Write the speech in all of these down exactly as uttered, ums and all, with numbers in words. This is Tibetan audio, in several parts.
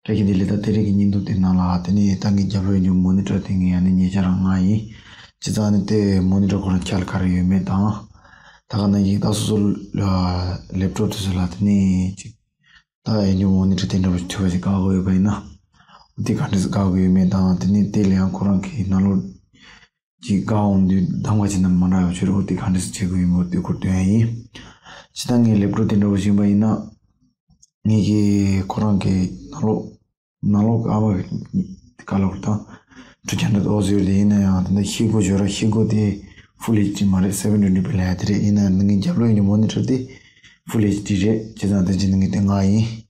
ལྷན་རྒྱས་བདེ་ལེགས། ད་དེ་རིང་གི་བརྙན་ཐུང་དེ་ནང་ལ་དེ་ནས་ད་ངའི་རྒྱབ་ལོགས་ཡོད་རྒྱུ་མོ་ནི་ཊར་དེ་ངའི་ཨ་ནི་ཉེ་ཆར་རང་མངགས་ཡིན། བྱས་ཙང་ཨ་ནི་དེ་མོ་ནི་ཊར་ཁོ་རང་ཁྱད་ག་རེ་ཡོད་མེད་དང་། ད་ག་ནང་བཞིན་ད་སོ་སོ་ལ་ལེབ་ཊོབ་དེ་ཚོ་ལ་དེ་ནས་ཅིག་ད་ཡོད་རྒྱུ་མོ་ནི་ཊར་དེ་འདྲ་པོ་ཞིག་ཐོས་པ་ཞིག་བཀག་དགོས་ཡོད་པ་ཡིན་ན། དེ་ག་འདྲས་སེ་བཀག་དགོས་ཡོད་མེད་དང་། དེ་ནས་དེ་ལ་ཡང་ཁོ་རང་གི་ནང་ལོགས་ཀྱི་བཀག་འོང་དུས་གདམ་ག་བྱས་ན་མ་འདྲ་བ་ཆོས་རོགས་དེ་ག་འདྲས་སེ་བྱེད་དགོས་ཡིན་པ་དེ་སྐོར་སྟོན་ཡ་ཡིན། ཇི་ལྟར་ངའི་ལེབ་ཊོབ་དེ་འདྲ་པོ་ཞིག་ཡིན་པ་ཡིན་ན། ངེད་ཀྱི་ཁོ་རང་གི་ནང་ལོགས་ནང་ལོགས་ཨ་མ་གི་བཀའ་སློབ་དང་ཁྲུ་ཆ་འདྲ་ཨོ་ཟེར་དེ་ཡིན་ན་ཡང་དེ་འདྲ་ཤེལ་སྒོ་བརྗོད་ར་ཤེལ་སྒོ་དེ་ཕུལ་ཨེཆ་ཌི་མ་རེད། སེ་ཝེན་ཊི་ཊི་པི་ལ་ཡ་དེ་རེད། ཡིན་ན་ཡང་ངའི་རྒྱབ་ལོགས་ཡོད་མོ་ནི་ཊར་དེ་ཕུལ་ཨེཆ་ཌི་རེད། བྱས་ཙང་དེ་ཅི་ནི་ངས་དེ་མངགས་ཡིན།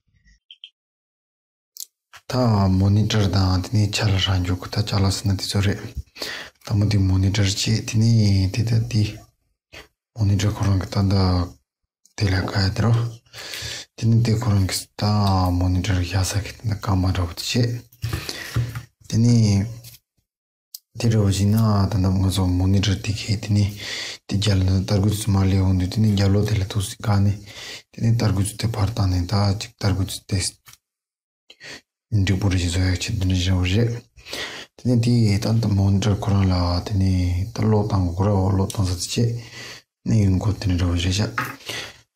ད་མོ་ནི་ཊར་དང་དེ་ནས་ཆ་ལག་རང་འཇུག་གི་ད་ཅ་ལག་ཟེར་ན་དེ་ཚོ་རེད། དང་པོ་དེ་མོ་ནི་ཊར་བྱས། དེ་ནས་དེ་ད་དེ་མོ་ནི་ཊར་ཁོ་རང་གི་ད་ད་དེ་ལ་ག་ཡ་དེ་རོ། དེ་ནས་དེ་ཁོ་རང་གི་ད་མོ་ནི་ཊར་བཞག་ས་གི་ད་རྐང་པ་འདྲ་པོ་དེ་བྱས། དེ་ནས་དེ་འདྲ་པོ་བྱས་ན་ད་ད་ང་ཚོ་མོ་ནི་ཊར་དེ་གས་དེ་ནས་དེ་རྒྱབ་ལ་ད་ཏར་ཀུ་ཙི་མར་སླེབས་འོང་དུས་དེ་ནས་རྒྱབ་ལོགས་དེ་ལ་ཐུག་སི་ག་ནས་དེ་ནས་ཏར་ཀུ་ཙི་དེ་ཕར་བཏང་ནས་ད་ཅིག་ཏར་ཀུ་ཙི་དེ། འགྲིག་པོ་རེད་ཅེས་བཟོ་ཡག་ཆེད་དུ་འདྲ་བཞག་པ་རེད། དེ་ནས་དེ་ད་ལྟ་མོ་ནི་ཊར་ཁོ་རང་ལ་དེ་ནས་ད་གློག་བཏང་དགོས་ར། འོ་གློག་བཏང་ས་དེ་བྱས་ནས་ཡོང་དགོས་དེ་འདྲ་འདྲ་བོ་རེད་ཤག་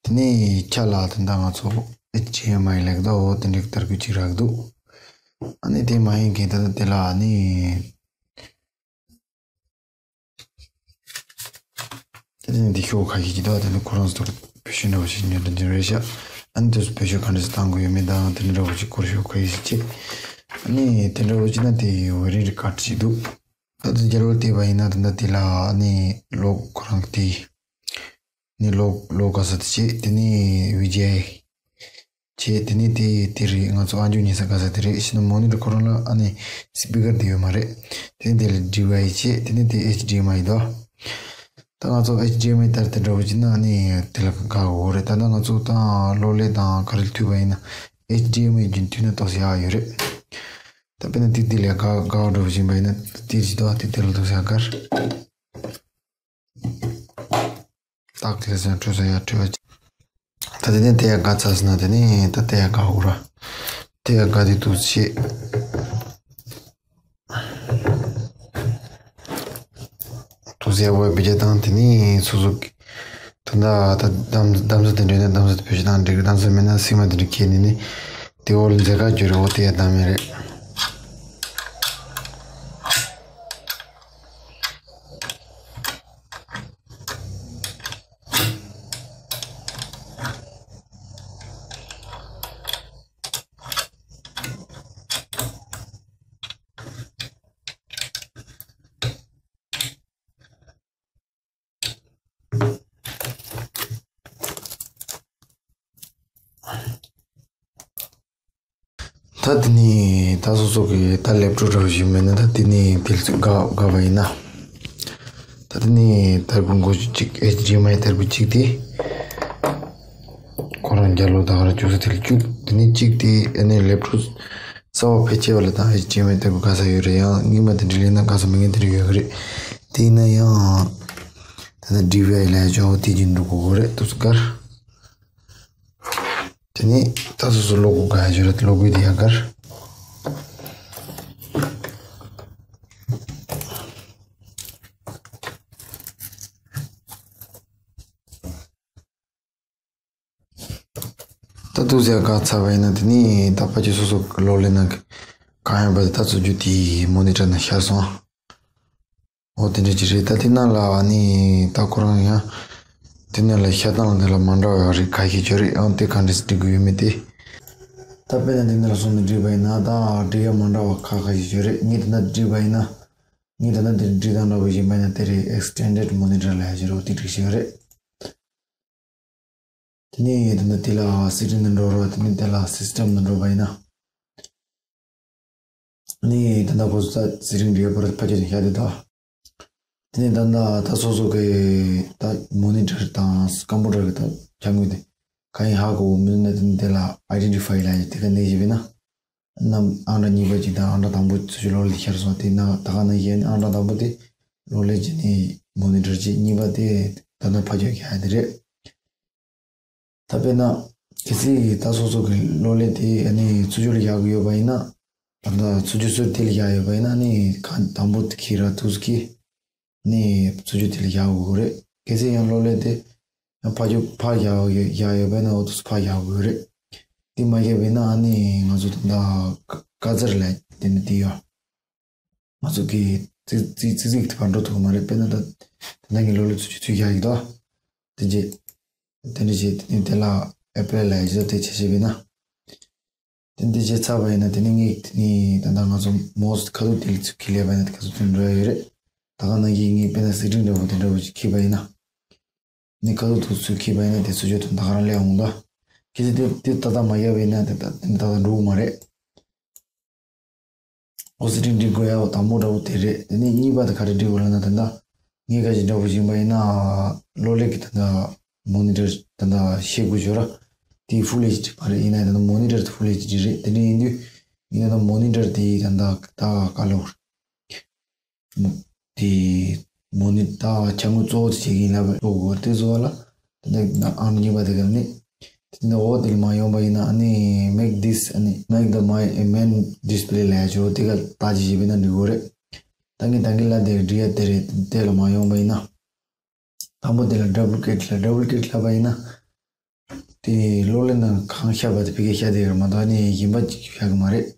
དེ་ནས་ཆ་ལ་དེ་འདྲ་ང་ཚོ་ཨེཆ་ཌི་ཨེམ་ཨའི་ལེགས་ད་འོ་དེ་འདྲའི་ཏར་ཀུ་ཅིག་རག་འདུག་ཨ་ནི་དེ་མ་ཡིན་མཁན་ད་ལྟ་དེ་ལ་ཨ་ནི། དེ་ནས་འདི་ཤོག་ཁ་ཤས་ཀྱི་ད་དེ་ནས་ཁོ་རང་ཚོ་བེད་སྤྱོད་འདྲ་བོ་ཞིག་ཉོ་དུ་འདི་རེད་ཤག་ཨ་ནི་དུས་སུ་བེད་སྤྱོད་ག་འདྲ་ཞིག་བཏང་དགོས་ཡོད་མེད་དང་དེ་འདྲ་བོ་ཞིག་སྐོར་ཤོག་ཁ་ཤས་ཤིག་བྱས། ཨ་ནི་དེ་འདྲ་བོ་ཞིག་ན་དེ་ཝེ་རན་ཊི་ཀར་ཌི་ཞིག་འདུག་ད་དུང་རྒྱལ་བོ་བལྟས་པ་ཡིན་ན་ད་ལྟ་དེ་ལ་ཨ་ནི་གློག་ཁོ་རང་གི་དེ་ནི་གློག་གློག་ག་ས་དེ་བྱས། དེ་ནས་ཝི་ཇི་ཨའི་བྱས། དེ་ནས་དེ་དེ་རེད། ང་ཚོ་ཨ་འཇུ་ཉན་ས་ག་ས་དེ་རེད། ཤི་ན་མོ་ནི་ཊར་ཁོ་རང་ལ་ཨ་ནི་སི་པི་ཀར་དེ་ཡོད་མ་རེད། དེ་ནས་དེ་ལ་ཌི་ཝའི་བྱས། དེ་ནས་དེ་ཨེཆ་ཌི་ཨེམ་ཨའི་དོ། ད་ང་ཚོ་ཨེཆ་ཌི་ཨེམ་ཨའི་ལྟར་དེ་འདྲ་བོ་བྱས་ན་ཨ་ནི་དེ་ལ་དགའ་འོ་རེད། ད་ལྟ་ང་ཚོ་ད་གློག་ཀླད་དང་ག་རེ་མཐུད་པ་ཡིན་ན་ཨེཆ་ཌི་ཨེམ་ཨའི་རྒྱུན་མཐུད་ན་ཏོག་ཙམ་ཡག་ཡོད་རེད། ད་དཔེར་ན་དེ་དེ་ལ་དགའ་དགའ་འདྲ་བོ་བྱས་པ་ཡིན་ན་དེ་ཅི་ཏོག་དེ་དེ་ལ་ཏོག་ཙམ་ཡག་གར། ཏག་ཏག་ལས་སེམས་འཕྲོད་ས་ཡར་འཕྲོད་པ། ད་དེ་ནས་དེ་ཡར་དགའ་ཚར་སོང་ན་དེ་ནས་ད་དེ་ཡར་དགའ་འོ་ར། དེ་ཡར་དགའ་དེ་འདུག་སེ་འདུག་སེ་ཡར་བོད་བེད་སྤྱོད་བཏང་། དེ་ནས་སོ་སོ་གི་ད་ད་ད་གདམ་གདམ་ས་དེ་འདྲ་ན་གདམ་ས་དེ་བེད་སྤྱོད་བཏང་འགྲིག་གི། གདམ་ས་མེད་ན་སིལ་མ་དེ་འདྲ་ཁྱེར་ནས་ནི་དེ་འོག་ལ་འཛེར་ཁ་བརྗོད་རེད། འོ་དེ་ཡར་བཏང་མེད་རེད། ད་དེ་ནས་ད་སོ་སོ་གི་ད་ལེབ་ཊོབ་འདྲ་བོ་ཞིག་མེད་ན་ད་དེ་ནས་དེ་ཚོ་དགའ་དགའ་བ་ཡིན་ན། ད་དེ་ནས་ཏར་ཀུ་འགོ་གཅིག་ཨེཆ་ཌི་ཨེམ་ཨའི་ཏར་ཀུ་གཅིག་དེ་ཁོ་རང་རྒྱབ་ལོགས་ད་ག་ར་བཅུག་ས་དེ་ལ་བཅུག་དེ་ནས་གཅིག་དེ་ཨ་ནི་ལེབ་ཊོབ་གསར་པ་ཕལ་ཆེ་བ་ལ་ད་ཨེཆ་ཌི་ཨེམ་ཨའི་ཏར་ཀུ་དགའ་ས་ཡོད་རེད། ཡང་རྙིང་པ་དེ་འདྲ་ལེན་ན་དགའ་ས་མེད་མཁན་དེ་འདྲ་ཡོད་གི་རེད། དེ་ཡིན་ན་ཡང་ད་ལྟ་ཌི་ཝའི་ལ་ཡ་ཅོ་དེ་རྒྱུན་འགྲོ་དགོས་གི་རེད། དུས་སུ་དགར། དེ་ནས་ད་སོ་སོ་གློག་སྒོ་ག་ཡ་ཅོ་རེད། གློག་སྒོ་དེ་ཡ་དགར། ད་འདུག་སེ་དགའ་ཚར་བ་ཡིན་ན་དེ་ནས་ད་ཕལ་ཆེར་སོ་སོ་གི་གློག་ཀླད་ནང་གི་གང་ཡོད་པ་དེ་ད་བཙུགས་རྒྱུ་དེ་མོ་ནི་ཊར་ནང་ཤར་སོང་། འོ་དེ་འདྲ་ཅིག་རེད། ད་དེ་ནང་ལ་ཨ་ནི་ད་ཁོ་རང་ཡང་དེ་ནང་ལ་ཤར་སྟངས་དེ་ལ་མ་འདྲ་བ་རིགས་ཁ་ཤས་ཅིག་ཡོད་རེད། ཡང་དེ་ག་འདྲ་སེ་འགྲིག་གི་ཡོད་མེད་དེ། ད་དཔེར་ན་དེ་ནང་ལ་སོང་ནས་འགྲིག་པ་ཡིན་ན་ད་འགྲིག་ཡ་མ་འདྲ་བ་ཁ་ཁ་ཤས་ཅིག་ཡོད་རེད། ངས་དེ་ན་འགྲིག་པ་ཡིན་ན། ངས་ད་ལྟ་འདིར་འབྲི་སྟངས་འདྲ་པོ་ཞིག་མེད་ན་དེ་རེད། Extended Monitor ལབ་ཡ་ཞིག་རེད། འོ་དེ་འགྲིག་ཤེས་རེད། དེ་ནས་ད་ལྟ་དེ་ལ་Setting ནང་འགྲོ་རོགས། དེ་ནས་དེ་ལ་System ནང་འགྲོ་བ་ཡིན་ན། ནས་ད་ལྟ་ཁོ་ཚོ་ད་Setting འབྲི་ཕོར་ཕལ་ཆེར་བཞག་དེ་ད། དེ་ནས་ད་ལྟ་ད་སོ་སོ་གི་ད་Monitor དང་Computer གི་ད་ཅ་དངོས་དེ་གང་ཡིན་ཧ་གོ་མི་འདུག་ན་དེ་ནས་དེ་ལ་Identify ལབ་ཡ་དེ་ག་ནས་ཞིག་བས་ན། རྣམས་ཨང་གྲངས་གཉིས་པ་ཅིག་དང་ཨང་གྲངས་དང་པོ་ཚོ་ཅིག་གློག་ཀླད་ཤར་སོང་། དེ་ན་ད་ག་ནང་བཞིན་ཨང་གྲངས་དང་པོ་དེ་གློག་ཀླད་ཅིག་ནས་Monitor ཅིག་གཉིས་པ་དེ་ ད་ནི་ཕར་རྒྱག་ཡག་དེ་རེད། ད་དཔེར་ན། གལ་སྲིད་ད་སོ་སོ་གི་གློག་ཀླད་དེ་ཨ་ནི་ཚུར་སྦྱོར་ལ་བཞག་གི་ཡོད་པ་ཡིན་ན། ད་ལྟ་ཚུར་སྦྱོར་སོར་དེ་ལ་བཞག་ཡོད་པ་ཡིན་ན་ཨ་ནི་གང་དང་པོ་དེ་ཁྱེར་ར་ཐུགས་སུ་ཁྱེར། ནི་ཚུར་སྦྱོར་དེ་ལ་བཞག་དགོས་རེད། གལ་སྲིད་ཡང་གློག་ཀླད་དེ་ཡང་ཕར་རྒྱུག་ཕར་བཞག་ཡོད་བཞག་ཡོད་པ་ཡིན་ན་འོ་ཐུགས་སུ་ཕར་བཞག་དགོས་རེད། དེ་མ་བཞག་པ་ཡིན་ན་ཨ་ནི་ང་ཚོ་ད་ལྟ་ཀ་ཛར་ལ་དེ་ནི་དེ་ཡོད། ང་ཚོ་གི་ཙི་ཙི་ཙི་ཙི་དེ་ཕར་འགྲོ་ཐུབ་ཀྱི་མ་རེད། དཔེར་ན་ད་ད་ལྟ་ངས་གློག་ཀླད་ཚུར་སྦྱོར་ཚུར་བཞག་ཡོད་དོ། དེ་རྗེས། དེ་འདྲ་བྱས་དེ་ནས་དེ་ལ་ཨེ་པ་ལའི་ལབ་ཡས་ཡོད། དེ་བྱས་བྱས་པས་ན། དེ་འདྲ་བྱས་ཚར་བ་ཡིན་ན་དེ་ནས་ངས་དེ་ནས་ད་ལྟ་ང་ཚོ་མོ་སི་ཁ་ཐུག་དེ་ལ་ཚུར་ཁྱེར་སླེབས་པ་ཡིན་ན་དེ་ག་ཚོད་ཐུབ་འགྲོ་ཡ་ཡོད་རེད། ད་ག་ནང་བཞིན་ངས་དཔེར་ན་སི་ཊིང་འདྲ་བོ་དེ་འདྲ་བོ་ཅིག་ཁྱེར་བ་ཡིན་ན། ནི་ཁ་ཐུག་ཐུག་ཚུར་ཁྱེར་བ་ཡིན་ན་དེ་ཚུར་སྦྱོར་དང་ད་ག་རང་སླེབས་འོང་ད། གལ་སྲིད་དེ་དེ་ཏག་ཏག་མ་བཞག་པ་ཡིན་ན་དེ་ད་དེ་ཏག་ཏག་འགྲོ་གི་མ་རེད། ཨོ་སི་ཊིང་འབྲི་དགོས་ཡ་དང་པོ་འདྲ་བོ་དེ་རེད། དེ་ནས་གཉིས་པ་དེ་ག་རེ་འབྲི་དགོས་ལབ་ན་ད་ལྟ་ངས་ག་ཅིག་འདྲ་བོ་བྱིན་པ་ཡིན་ན། གློག་ཀླད་ཀྱི་ད་ལྟ་མོ་ནི་ཊར་ད་ལྟ་ཤེལ་སྒོ་ཞོར་ར་དེ་ཕུལ་ཨེཆ་ཌི་མ་རེད། ཡིན་ན་ད་ལྟ་མོ་ནི་ཊར་དེ་ཕུལ་ཨེཆ་ཌི་རེད། དེ་འདྲ་ཡིན་དུས་ཡིན་ན་ད་མོ་ནི་ཊར་དེ་ད་ལྟ་ད་ག་ལོར་དེ་མོ་ནི་ཊར་འཆར་ངོས་གཙོ་བོ་དེ་བྱེད་ཀྱི་ཡིན་ལབ་པ་ལོག་དགོས་དེ་བཟོ་བ་ལ་ད་ལྟ་ཨང་གཉིས་པ་དེ་ག་ནི། དེ་འདྲ་འོ་དེ་ལ་མ་ཡོང་པ་ཡིན་ན་ཨ་ནི་make this ཨ་ནི་make the my main display ལབ་ཡ་ཅིག་འོ་དེ་ག་ལྟ་ཅི་བྱེད་པ་ཡིན་ན་འགྲིག་གི་རེད། ད་ངས་ད་གིན་ལ་དེ་འབྲི་ཡ་དེ་རེད། དེ་ལ་མ་ཡོང་པ་ཡིན་ན། དང་པོ་དེ་ལ་ཌབ་ལི་ཀེ་ཊི་ལ་ཌབ་ལི་ཀེ་ཊི་ལབ་པ་ཡིན་ན། དེ་གློག་ཀླད་ནང་གང་ཤར་བ་དེ་ཕ་གིར་ཤར་བསྡད་ཡོད་རེད་མ་གཏོགས་ཨ་ནི་གཞན་པ་ཅིག་ཤར་གི་མ་རེད།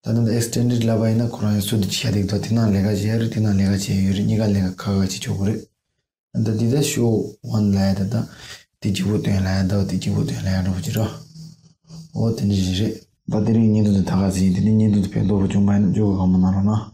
ད་ནི་ད་ཨེག་སི་ཊེན་ཌེཌ་ལབ་པ་ཡིན་ན་ཁོ་རང་ཡང་སུ་དེ་ཅིག་ཤར་བསྡད་ཀྱི་འདུག་ད་དེ་ནང་ལས་ཀ་བྱེད་ཡ་རེད། དེ་ནང་ལས་ཀ་བྱེད་ཡ་ཡོད་རེད། གཉིས་ཀ་ལས་ཀ་ཁག་ཁག་བྱེད་ཆོག་གི་རེད། ད་འདི་ད་ཤོ་ཝན་ལབ་ཡ་ད་ད་དེ་གཅིག་པོ་སྟོན་ལབ་ཡ་འདྲ་བོ་ཅིག་རེད། འོ་དེ་འདྲ་ཞིག་རེད། ད་དེ་རིང་བརྙན་ཐུང་དེ་ད་ག་ཚོད་ཡིན། དེ་ནས་བརྙན་ཐུང་དེ་ཕན་ཐོགས་པོ་བྱུང་པ་ཡིན་ན་བརྗོད་དགོས་གང་མང་གནང་རོགས་གནང་།